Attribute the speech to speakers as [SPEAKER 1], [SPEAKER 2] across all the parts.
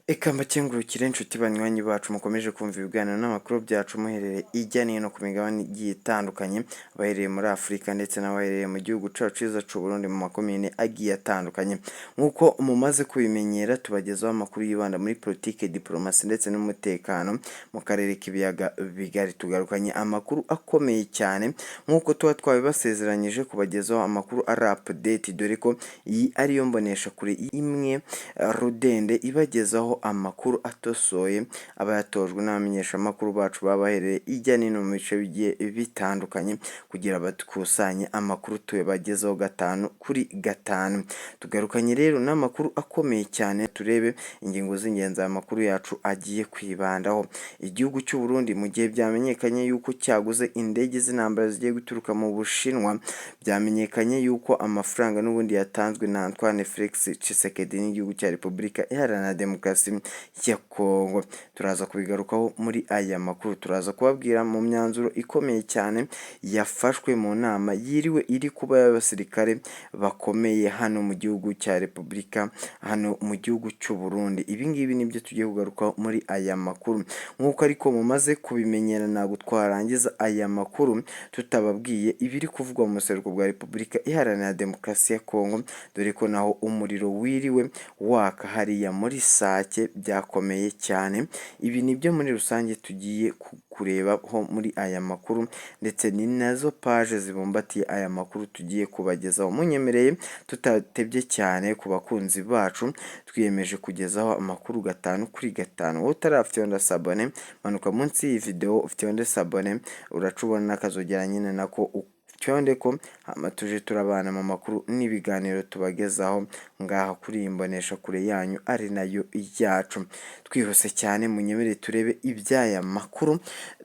[SPEAKER 1] Eka mbakengurukire inshuti banywanyi bacu mukomeje kumva ibiganiro n'amakuru byacu muherereye ijya n'ino ku migabane igiye itandukanye, abaherereye muri Afurika ndetse n'abaherereye mu gihugu cacu ciza c'u Burundi mu makomine agiye atandukanye. Nk'uko mumaze kubimenyera, tubagezaho amakuru yibanda muri politike, diplomasi ndetse n'umutekano mu karere k'ibiyaga bigari. Tugarukanye amakuru akomeye cyane nk'uko tuba twabibasezeranyije kubagezaho amakuru ari update, dore ko iyi ariyo mboneshakure imwe rudende ibagezaho amakuru atosoye, aba yatojwe n'abamenyeshamakuru bacu baba baherereye ijya n'ino mu bice bigiye bitandukanye kugira bakusanye amakuru tuyabagezeho gatanu kuri gatanu. Tugarukanye rero n'amakuru akomeye cyane, turebe ingingo z'ingenzi aya makuru yacu agiye kwibandaho. Igihugu cy'u Burundi, mu gihe byamenyekanye yuko cyaguze indege z'intambara zigiye guturuka mu Bushinwa, byamenyekanye yuko amafaranga n'ubundi yatanzwe na Antoine Felix Tshisekedi n'igihugu cya Repubulika Iharanira Demokarasi ya Kongo. Turaza kubigarukaho muri aya makuru, turaza kubabwira mu myanzuro ikomeye cyane yafashwe mu nama yiriwe iri kuba y'abasirikare bakomeye hano mu gihugu cya Repubulika, hano mu gihugu cy'u Burundi. Ibi ngibi nibyo tugiye kugarukaho muri aya makuru. Nk'uko ariko mumaze kubimenyera, ntabwo twarangiza aya makuru tutababwiye ibiri kuvugwa mu buseruko bwa Repubulika Iharanira Demokarasi ya Kongo, dore ko naho umuriro wiriwe waka hariya muri Sake byakomeye cyane. Ibi nibyo muri rusange tugiye kurebaho muri aya makuru, ndetse ni nazo paje zibumbatiye aya makuru tugiye kubagezaho. Munyemereye tutatebye cyane ku bakunzi bacu, twiyemeje kugezaho amakuru gatanu kuri gatanu. Wowe utarafite s'abonner, manuka munsi y'iyi video ufite s'abonner, uraca ubona n'akazogera nyine nako ucyonde ko, hama tuje turabana mu makuru n'ibiganiro tubagezaho ngaha kuri iyi mboneshakure yanyu ari nayo yacu. Twihuse cyane, munyemerere turebe iby'aya makuru,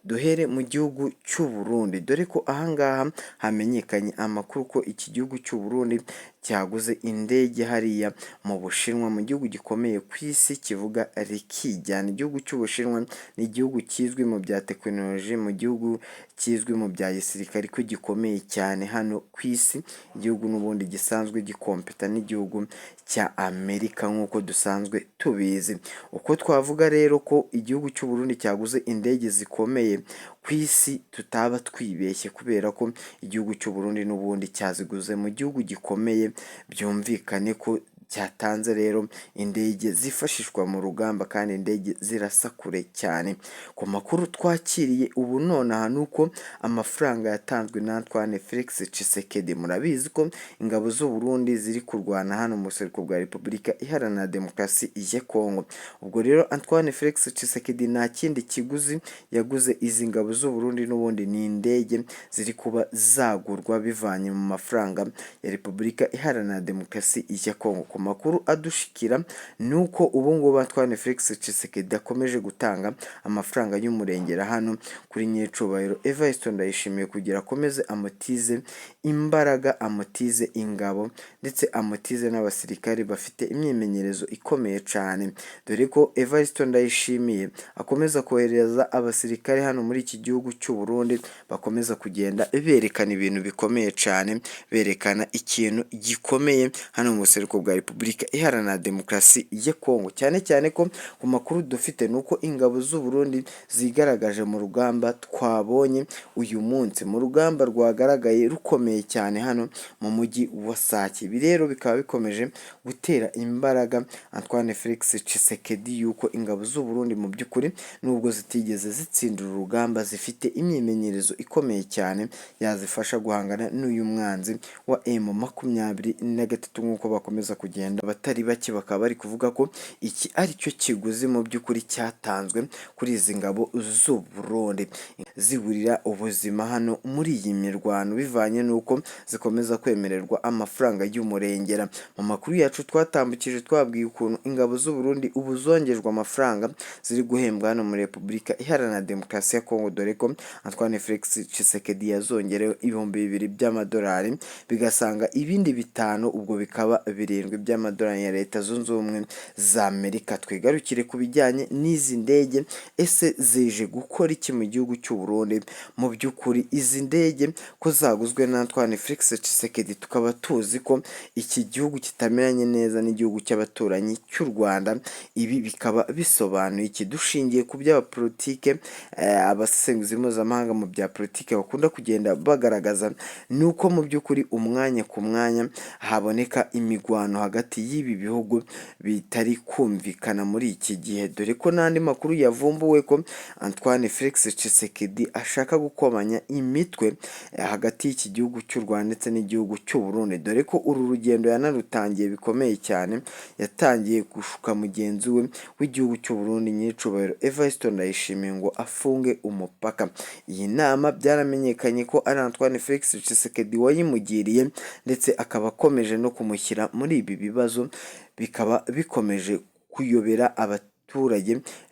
[SPEAKER 1] duhere mu gihugu cy'u Burundi, dore ko ahangaha hamenyekanye amakuru ko iki gihugu cy'u Burundi cyaguze indege hariya mu Bushinwa, mu gihugu gikomeye ku isi kivuga rikijyana. Igihugu cy'Ubushinwa ni igihugu kizwi mu bya tekinoloji, mu gihugu kizwi mu bya gisirikare ko gikomeye cyane hano ku isi, igihugu n'ubundi gisanzwe gikompeta n'igihugu cya Amerika nk'uko dusanzwe tubizi. Uko twavuga rero ko igihugu cy'u Burundi cyaguze indege zikomeye ku isi, tutaba twibeshye, kubera ko igihugu cy'u Burundi n'ubundi cyaziguze mu gihugu gikomeye, byumvikane ko cyatanze rero indege zifashishwa mu rugamba kandi indege zirasa kure cyane. Ku makuru twakiriye ubu nonaha ni uko amafaranga yatanzwe na Antoine Felix Tshisekedi, murabizi ko ingabo z'u Burundi ziri kurwana hano mu buseruko bwa Repubulika Iharanira Demokarasi ya Kongo. Ubwo rero Antoine Felix Tshisekedi nta kindi kiguzi yaguze izi ngabo z'u Burundi, n'ubundi ni indege ziri kuba zagurwa bivanye mu mafaranga ya Repubulika Iharanira Demokarasi ya Kongo. Ku makuru adushikira ni uko ubu ngubu Antoine Felix Tshisekedi akomeje gutanga amafaranga y'umurengera hano kuri nyiricubahiro Evariste Ndayishimiye kugira akomeze amutize imbaraga, amutize ingabo ndetse amutize n'abasirikare bafite imyimenyerezo ikomeye cyane, dore ko Evariste Ndayishimiye akomeza kohereza abasirikare hano muri iki gihugu cy'u Burundi bakomeza kugenda berekana ibintu bikomeye cyane, berekana ikintu gikomeye hano mu buseruko bwa Repubulika Iharanira Demokarasi ya Kongo, cyane cyane ko ku makuru dufite ni uko ingabo z'u Burundi zigaragaje mu rugamba twabonye uyu munsi, mu rugamba rwagaragaye rukomeye cyane hano mu mujyi wa Sake. Ibi rero bikaba bikomeje gutera imbaraga Antoine Felix Tshisekedi yuko ingabo z'u Burundi mu by'ukuri nubwo zitigeze zitsindira urugamba, zifite imyimenyerezo ikomeye cyane yazifasha guhangana n'uyu mwanzi wa M23, nk'uko bakomeza kugenda abatari bake bakaba bari kuvuga ko iki ari cyo kiguzi mu by'ukuri cyatanzwe kuri izi ngabo z'u Burundi ziburira ubuzima hano muri iyi mirwano, bivanye n'uko zikomeza kwemererwa amafaranga y'umurengera. Mu makuru yacu twatambukije twabwiye ukuntu ingabo z'u Burundi ubu zongejwe amafaranga ziri guhembwa hano muri Repubulika Iharanira Demokarasi ya Kongo, dore ko Antoine Felix Tshisekedi yazongerewe 2000 by'amadolari, bigasanga ibindi bitanu, ubwo bikaba birindwi. by'amadolari ya Leta Zunze Ubumwe za Amerika. Twigarukire ku bijyanye n'izi ndege, ese zije gukora iki mu gihugu cy'u Burundi? Mu by'ukuri izi ndege ko zaguzwe na Antoine Felix Tshisekedi, tukaba tuzi ko iki gihugu kitameranye neza n'igihugu cy'abaturanyi cy'u Rwanda, ibi bikaba bisobanuye iki? Dushingiye ku by'abapolitike, abasesenguzi mpuzamahanga mu bya politike bakunda kugenda bagaragaza, ni uko mu by'ukuri umwanya ku mwanya haboneka imigwano hagati y'ibi bihugu bitari kumvikana muri iki gihe, dore ko n'andi makuru yavumbuwe ko Antoine Felix Tshisekedi ashaka gukomanya imitwe hagati y'iki gihugu cy'u Rwanda ndetse n'igihugu cy'u Burundi, dore ko uru rugendo yanarutangiye bikomeye cyane, yatangiye gushuka mugenzi we w'igihugu cy'u Burundi nyiricubahiro Evariste Ndayishimiye ngo afunge umupaka. Iyi nama byaramenyekanye ko ari Antoine Felix Tshisekedi wayimugiriye, ndetse akaba akomeje no kumushyira muri ibi bibazo, bikaba bikomeje kuyobera abaturage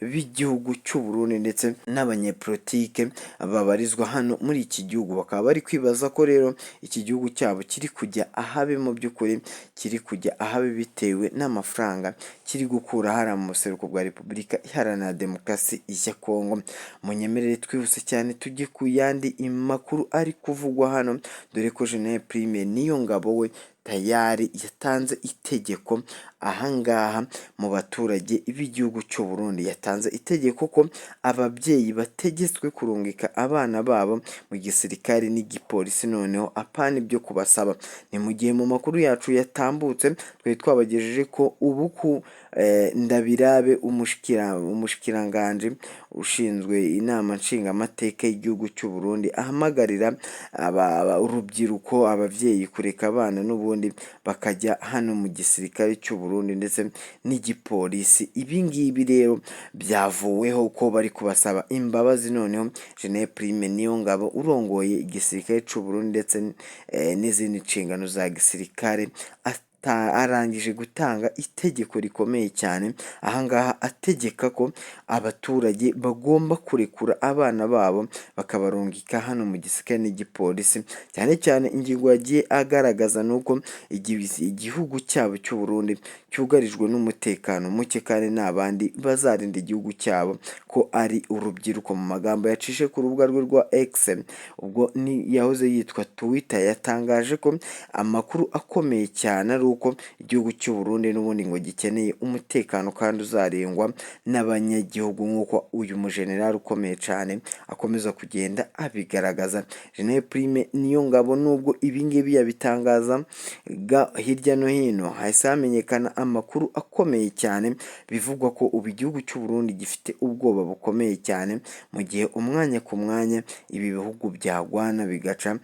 [SPEAKER 1] b'igihugu cy'u Burundi ndetse n'abanyepolitike babarizwa hano muri iki gihugu, bakaba bari kwibaza ko rero iki gihugu cyabo kiri kujya ahabi, mu by'ukuri kiri kujya ahabi bitewe n'amafaranga kiri gukura hariya mu buseruko bwa Repubulika Iharanira Demokarasi ya Kongo. Munyemerere twihuse cyane tujye ku yandi makuru ari kuvugwa hano, dore ko General Prime Niyongabo we tayari yatanze itegeko ahangaha mu baturage b'igihugu cy'u Burundi, yatanze itegeko ko ababyeyi bategetswe kurungika abana babo mu gisirikare n'igipolisi, noneho apana ibyo kubasaba. Ni mu gihe mu makuru yacu yatambutse twari twabagejeje ko ubu ku Ndabirabe umushikiranganje ushinzwe inama nshingamateka y'igihugu cy'u Burundi ahamagarira urubyiruko, ababyeyi kureka abana n'ubundi bakajya hano mu gisirikare cy'u Burundi ndetse n'igipolisi. Ibi ngibi rero byavuweho ko bari kubasaba imbabazi, noneho General Prime Niyongabo urongoye igisirikare cy'u Burundi ndetse n'izindi nshingano za gisirikare arangije gutanga itegeko rikomeye cyane ahangaha, ategeka ko abaturage bagomba kurekura abana babo bakabarungika hano mu gisirikare n'igipolisi. Cyane cyane ingingo yagiye agaragaza ni uko igihugu cyabo cy'u Burundi cyugarijwe n'umutekano muke, kandi nta bandi bazarinda igihugu cyabo ko ari urubyiruko. Mu magambo yacishe ku rubuga rwe rwa X, ubwo ni yahoze yitwa Twitter, yatangaje ko amakuru akomeye cyane ari uko igihugu cy'u Burundi n'ubundi ngo gikeneye umutekano kandi uzarengwa n'abanyagihugu, nk'uko uyu mujenerali ukomeye cyane akomeza kugenda abigaragaza. General Prime Niyongabo nubwo ibi ngibi yabitangaza hirya no hino, hahise hamenyekana amakuru akomeye cyane bivugwa ko ubu igihugu cy'u Burundi gifite ubwoba bukomeye cyane, mu gihe umwanya ku mwanya ibi bihugu byagwana bigaca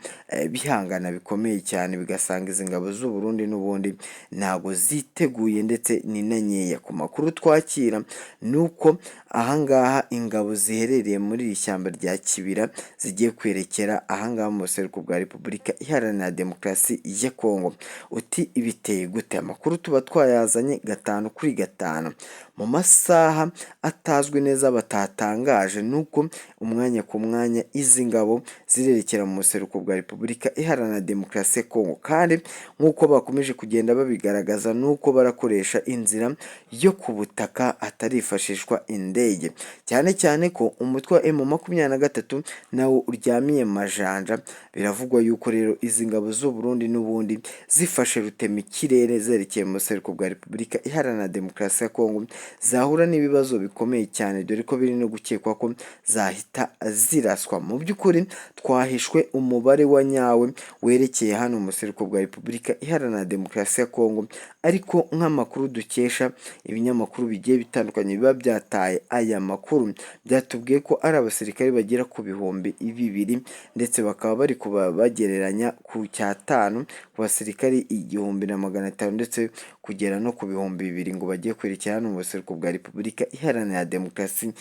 [SPEAKER 1] bihangana bikomeye cyane, bigasanga izi ngabo z'u Burundi n'ubundi ntago ziteguye ndetse ni na nkeya. Ku makuru twakira ni uko ahangaha ingabo ziherereye muri iri shyamba rya Kibira zigiye kwerekera ahangaha mu buseruko bwa Repubulika Iharanira Demokarasi ya Kongo. Uti biteye gute? Amakuru tuba twayazanye 5 kuri 5 mu masaha atazwi neza batatangaje, ni uko umwanya ku mwanya izi ngabo zirerekera mu buseruko bwa Repubulika Iharanira Demokarasi ya Kongo, kandi nk'uko bakomeje kugenda babigaragaza ni uko barakoresha inzira yo ku butaka hatarifashishwa indege, cyane cyane ko umutwe wa M23 nawo uryamiye majanja. Biravugwa yuko rero izi ngabo z'u Burundi n'ubundi zifashe rutemikirere zerekeye mu buseruko bwa Repubulika Iharanira Demokarasi ya Kongo zahura n'ibibazo bikomeye cyane, dore ko biri no gukekwa ko zahita ziraswa. Mu by'ukuri twahishwe umubare wa nyawe werekeye hano mu buseruko bwa Repubulika Iharanira Demokarasi ya Kongo, ariko nk'amakuru dukesha ibinyamakuru bigiye bitandukanye biba byataye aya makuru, byatubwiye ko ari abasirikare bagera ku 2000, ndetse bakaba bari bagereranya ku 500 ku basirikari 1500 ndetse kugera no ku 2000 ngo bagiye kwerekera hano mu buseruko bwa Repubulika Iharanira Demokarasi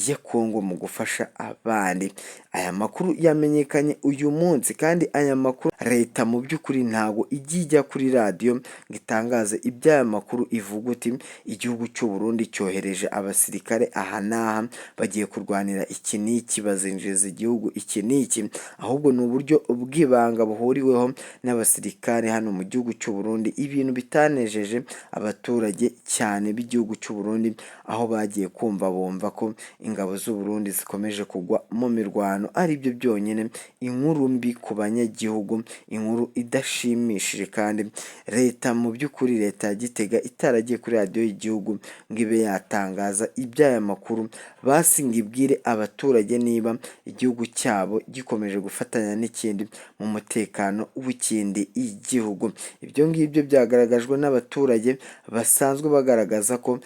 [SPEAKER 1] ya Kongo mu gufasha abandi. Aya makuru yamenyekanye uyu munsi, kandi aya makuru leta mu by'ukuri ntago ijya ijya kuri radiyo ngo itangaze iby'aya makuru, ivuga uti igihugu cy'u Burundi cyohereje abasirikare aha n'aha bagiye kurwanira iki n'iki, bazinjiriza igihugu iki n'iki, ahubwo ni uburyo bw'ibanga buhuriweho n'abasirikare hano mu gihugu cy'u Burundi, ibintu bitanejeje byababaje abaturage cyane b'igihugu cy'u Burundi, aho bagiye kumva bumva ko ingabo z'u Burundi zikomeje kugwa mu mirwano, aribyo byonyine inkuru mbi ku banyagihugu, inkuru idashimishije. Kandi leta mu by'ukuri, leta ya Gitega itaragiye kuri radiyo y'igihugu ngo ibe yatangaza iby'aya makuru, basi ngo ibwire abaturage niba igihugu cyabo gikomeje gufatanya n'ikindi mu mutekano w'ikindi igihugu. Ibyo ngibyo byagaragajwe n'abaturage basanzwe bagaragaza ko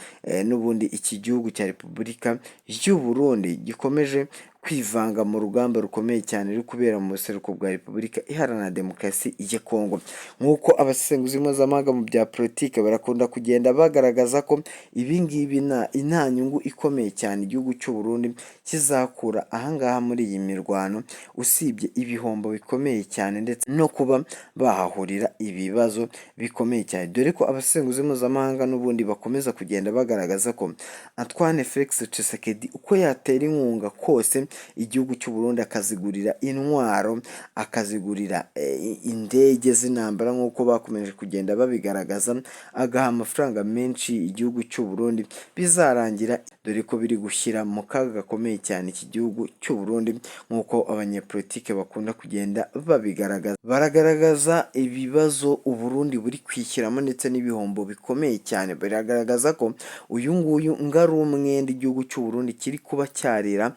[SPEAKER 1] n'ubundi iki gihugu cya Repubulika y'u Burundi gikomeje kwivanga mu rugamba rukomeye cyane ruri kubera mu buseruko bwa Repubulika Iharanira Demokarasi ya Kongo. Nk'uko abasesenguzi mpuzamahanga mu bya politiki barakunda kugenda bagaragaza ko ibi ngibi nta nyungu ikomeye cyane igihugu cy'u Burundi kizakura ahangaha muri iyi mirwano, usibye ibihombo bikomeye cyane ndetse no kuba bahahurira ibibazo bikomeye cyane, dore ko abasesenguzi mpuzamahanga n'ubundi bakomeza kugenda bagaragaza ko Antoine Felix Tshisekedi uko yatera inkunga kose igihugu cy'u Burundi, akazigurira intwaro, akazigurira indege z'intambara nk'uko bakomeje kugenda babigaragaza, agaha amafaranga menshi igihugu cy'u Burundi, bizarangira, dore ko biri gushyira mu kaga gakomeye cyane iki gihugu cy'u Burundi. Nk'uko abanyepolitike bakunda kugenda babigaragaza, baragaragaza ibibazo u Burundi buri kwishyiramo ndetse n'ibihombo bikomeye cyane. Biragaragaza ko uyu nguyu ngo ari umwenda igihugu cy'u Burundi kiri kuba cyarira,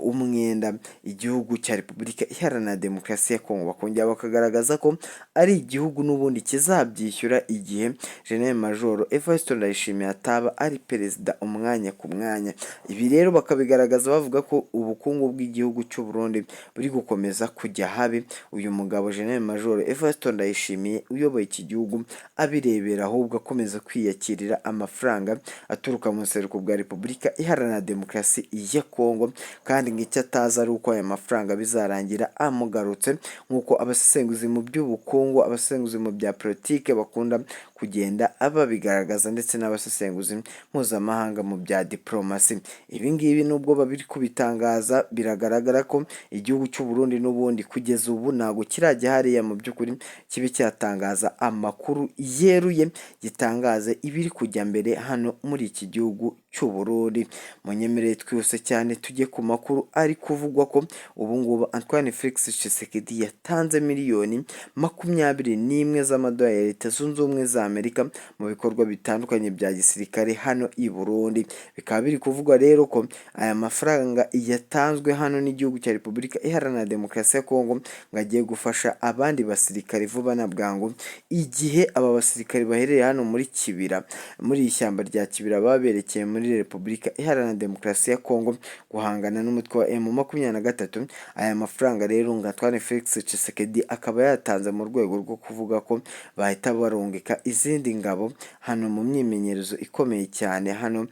[SPEAKER 1] umwenda igihugu cya Repubulika Iharanira Demokarasi ya Kongo. Bakongera bakagaragaza ko ari igihugu n'ubundi kizabyishyura igihe General Major Evariste Ndayishimiye ataba ari perezida umwanya ku mwanya. Ibi rero bakabigaragaza bavuga ko ubukungu bw'igihugu cy'u Burundi buri gukomeza kujya habi, uyu mugabo General Major Evariste Ndayishimiye uyoboye iki gihugu abirebera, ahubwo akomeza kwiyakirira amafaranga aturuka mu buseruko bwa Repubulika Iharanira Demokarasi ya Kongo, kandi ngo icyo atazi ari uko aya mafaranga bizarangira amugarutse, nk'uko abasesenguzi mu by'ubukungu, abasesenguzi mu bya politike bakunda kugenda babigaragaza, ndetse n'abasesenguzi mpuzamahanga mu bya diplomasi. Ibi ngibi nubwo babiri kubitangaza, biragaragara ko igihugu cy'u Burundi n'ubundi kugeza ubu ntabwo kirajya hariya mu by'ukuri kibe cyatangaza amakuru yeruye, gitangaze ibiri kujya mbere hano muri iki gihugu cy'u Burundi. Munyemerere twihuse cyane tujye ku makuru ari kuvugwa ko ubu ngubu Antoine Felix Tshisekedi yatanze miliyoni 21 z'amadolari ya Leta Zunze Ubumwe za Amerika mu bikorwa bitandukanye bya gisirikare hano i Burundi. Bikaba biri kuvugwa rero ko aya mafaranga yatanzwe hano n'igihugu cya Repubulika Iharanira Demokarasi ya Kongo ngo agiye gufasha abandi basirikare vuba na bwangu, igihe aba basirikare baherereye hano muri Kibira, muri iri shyamba rya Kibira, baba berekeye muri Repubulika Iharanira Demokarasi ya Kongo guhangana n'umutwe wa M23. Aya mafaranga rero ngo Antoine Felix Tshisekedi akaba yatanze mu rwego rwo kuvuga ko bahita barungika izindi ngabo hano mu myimenyerezo ikomeye cyane hano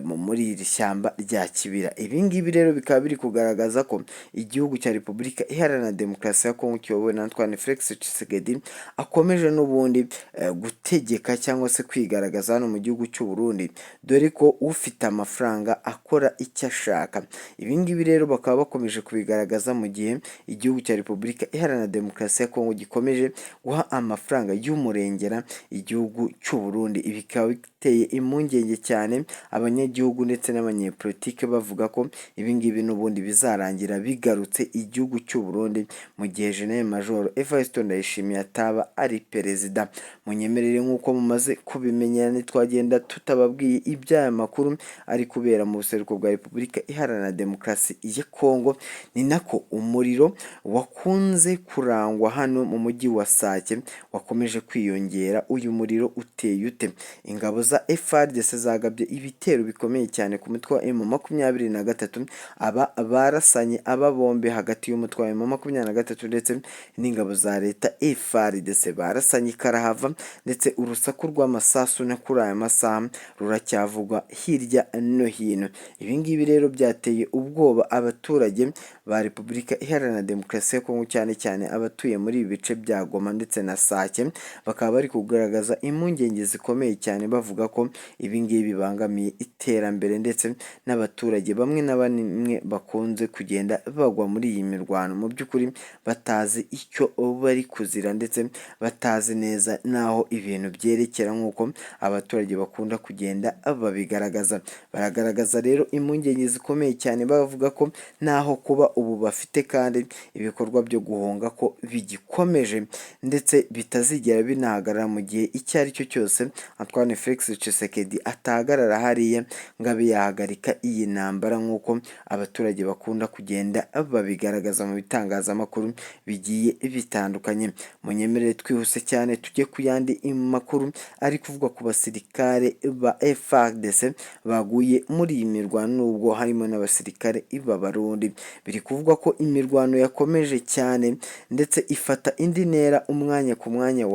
[SPEAKER 1] muri iri shyamba rya Kibira. Ibi ngibi rero bikaba biri kugaragaza ko igihugu cya Repubulika Iharanira Demokarasi ya Kongo kiyobowe na Antoine Felix Tshisekedi akomeje n'ubundi gutegeka cyangwa se kwigaragaza hano mu gihugu cy'u Burundi, dore ko ufite amafaranga akora icyo ashaka. Ibi ngibi rero bakaba bakomeje kubigaragaza mu gihe igihugu cya Repubulika Iharanira Demokarasi ya Kongo gikomeje guha amafaranga y'umurengera igihugu cy'u Burundi. Ibi bikaba biteye impungenge cyane abanyagihugu ndetse n'abanyepolitike, bavuga ko ibi ngibi n'ubundi bizarangira bigarutse igihugu cy'u Burundi mu gihe General Major Evariste Ndayishimiye ataba ari perezida. Munyemerere, nk'uko mumaze kubimenyera, ntitwagenda tutababwiye iby'aya makuru ari kubera mu buseruko bwa Repubulika Iharanira Demokarasi ya Kongo. Ni nako umuriro wakunze kurangwa hano mu mujyi wa Sake wakomeje kwiyongera. Uyu muriro uteye ute? Ingabo za FARDC zagabye ibitero bikomeye cyane ku mutwe wa M23. Aba barasanye aba bombi hagati y'umutwe wa M23 ndetse n'ingabo za leta FARDC, barasanye karahava, ndetse urusaku rw'amasasu no kuri aya masaha ruracyavugwa hirya no hino. Ibi ngibi rero byateye ubwoba abaturage ba Repubulika Iharanira Demokarasi ya Kongo, cyane cyane abatuye muri ibi bice bya Goma ndetse na Sake, bakaba bari kugaragaza impungenge zikomeye cyane bavuga ko ibi ngibi bibangamiye iterambere ndetse n'abaturage bamwe na bamwe bakunze kugenda bagwa muri iyi mirwano mu by'ukuri batazi icyo bari kuzira ndetse batazi neza n'aho ibintu byerekera nk'uko abaturage bakunda kugenda babigaragaza. Baragaragaza rero impungenge zikomeye cyane bavuga ko naho kuba ubu bafite kandi ibikorwa byo guhunga ko bigikomeje ndetse bitazigera binahagarara mu gihe icyo ari cyo cyose Antoine Felix Tshisekedi atahagarara hariya ngo abe yahagarika iyi ntambara nk'uko abaturage bakunda kugenda babigaragaza mu bitangazamakuru bigiye bitandukanye. Munyemerere twihuse cyane tujye ku yandi makuru ari kuvugwa ku basirikare ba FARDC baguye muri iyi mirwano nubwo harimo n'abasirikare b'Abarundi. Biri kuvugwa ko imirwano yakomeje cyane ndetse ifata indi ntera umwanya ku mwanya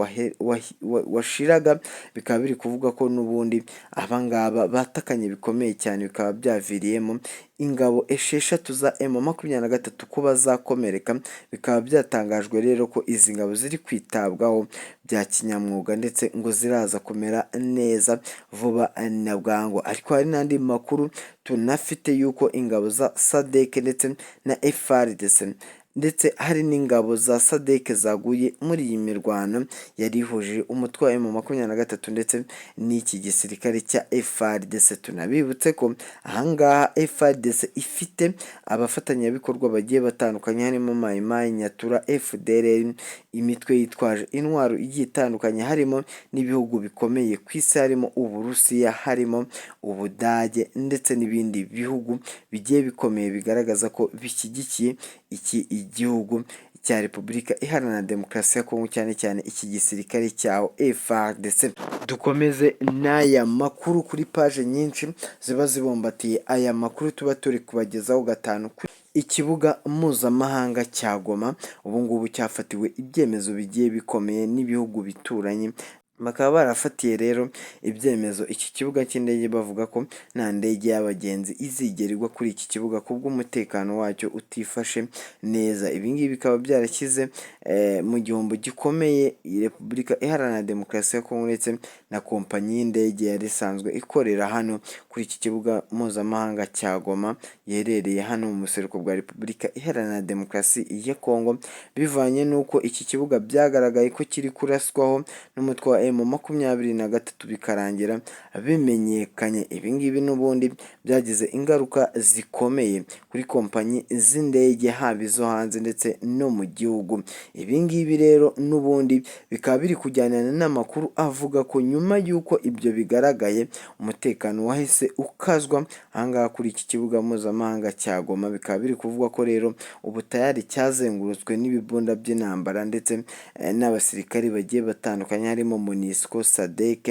[SPEAKER 1] washiraga, bikaba biri kuvugwa ko n'ubundi aba ngaba batakanye bikomeye cyane, bikaba byaviriyemo ingabo 6 za M23 kuba zakomereka, bikaba byatangajwe rero ko izi ngabo ziri kwitabwaho bya kinyamwuga ndetse ngo ziraza kumera neza vuba na bwangu. Ariko hari n'andi makuru tunafite y'uko ingabo za SADC ndetse na FARDC ndetse hari n'ingabo za SADC zaguye muri iyi mirwano yari ihuje umutwe wa M23 ndetse n'iki gisirikare cya FARDC. Tunabibutse ko ahangaha FARDC ifite abafatanyabikorwa bagiye batandukanye harimo Mai Mai, Nyatura, FDLR, imitwe yitwaje intwaro igiye itandukanye, harimo n'ibihugu bikomeye ku isi, harimo Uburusiya, harimo Ubudage ndetse n'ibindi bihugu bigiye bikomeye bigaragaza ko bishyigikiye iki igihugu cya Repubulika Iharanira Demokarasi ya Kongo, cyane cyane iki gisirikare cyaho FARDC. Dukomeze n'aya makuru kuri paje nyinshi ziba zibumbatiye aya makuru tuba turi kubagezaho gatanu. Ikibuga mpuzamahanga cya Goma ubu ngubu cyafatiwe ibyemezo bigiye bikomeye n'ibihugu bituranye, bakaba barafatiye rero ibyemezo iki kibuga cy'indege bavuga ko nta ndege y'abagenzi izigera igwa kuri iki kibuga kubw'umutekano wacyo utifashe neza. Ibi ngibi bikaba byarashyize mu gihombo gikomeye Repubulika Iharanira Demokarasi ya Kongo ndetse na kompanyi y'indege yari isanzwe ikorera hano kuri iki kibuga mpuzamahanga cya Goma giherereye hano mu buseruko bwa Repubulika Iharanira Demokarasi ya Kongo, bivanye n'uko iki kibuga byagaragaye ko kiri kuraswaho n'umutwe wa M23 bikarangira bimenyekanye. Ibi ngibi n'ubundi byagize ingaruka zikomeye kuri kompanyi z'indege haba izo hanze ndetse no mu gihugu. Ibi ngibi rero n'ubundi bikaba biri kujyanana n'amakuru avuga ko nyuma y'uko ibyo bigaragaye umutekano wahise ukazwa ahangaha kuri iki kibuga mpuzamahanga cya Goma, bikaba biri kuvugwa ko rero ubu tayari cyazengurutswe n'ibibunda by'intambara ndetse n'abasirikari bagiye batandukanye harimo MONUSCO, SADC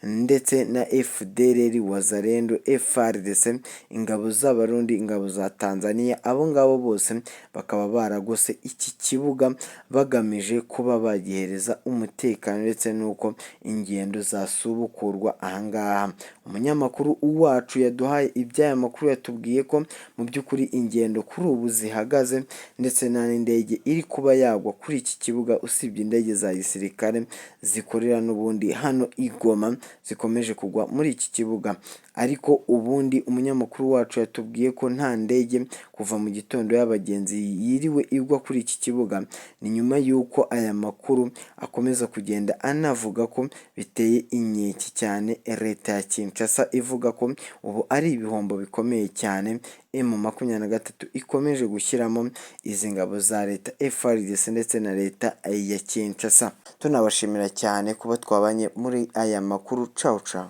[SPEAKER 1] ndetse na FDLR, Wazalendo, FARDC, ingabo z'Abarundi, ingabo za Tanzania, abo ngabo bose bakaba baragose iki kibuga bagamije kuba bagihereza umutekano ndetse n'uko ingendo zasubukurwa ahangaha. Umunyamakuru wacu yaduhaye iby'aya makuru yatubwiye ko mu by'ukuri ingendo kuri ubu zihagaze ndetse nta n'indege iri kuba yagwa kuri iki kibuga usibye indege za gisirikare zikorera n'ubundi hano i Goma zikomeje kugwa muri iki kibuga. Ariko ubundi umunyamakuru wacu yatubwiye ko nta ndege kuva mu gitondo y'abagenzi yiriwe igwa kuri iki kibuga. Ni nyuma y'uko aya makuru akomeza kugenda anavuga ko biteye inkeke cyane leta ya Kinshasa ivuga ko ubu ari ibihombo bikomeye cyane M23 ikomeje gushyiramo izi ngabo za leta FARDC ndetse na leta ya Kinshasa. Tunabashimira cyane kuba twabanye muri aya makuru. Cawu cawu.